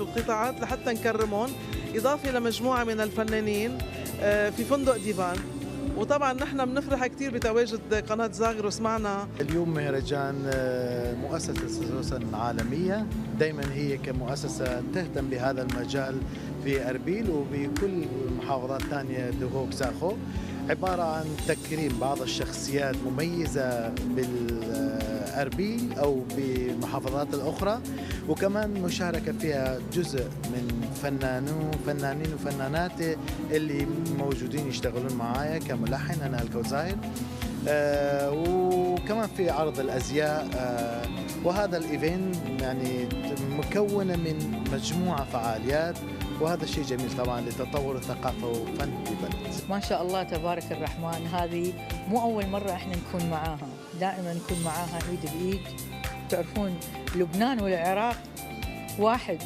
وقطاعات لحتى نكرمهم، إضافة لمجموعة من الفنانين في فندق ديفان. وطبعا نحن بنفرح كثير بتواجد قناة زاغرس معنا. اليوم مهرجان مؤسسة سوسن عالمية، دائما هي كمؤسسة تهتم بهذا المجال في أربيل وبكل محافظات ثانية دهوك ساخو، عبارة عن تكريم بعض الشخصيات مميزة بالأربيل أو بالمحافظات الأخرى، وكمان مشاركة فيها جزء من فنانين وفنانات اللي موجودين يشتغلون معايا كملحن أنا الكوزاير، وكمان في عرض الأزياء. وهذا الإيفنت يعني مكونة من مجموعة فعاليات، وهذا شيء جميل طبعا لتطور الثقافة والفن في البلد. ما شاء الله تبارك الرحمن، هذه مو أول مرة احنا نكون معاها، دائما نكون معاها ايد بايد. تعرفون لبنان والعراق واحد.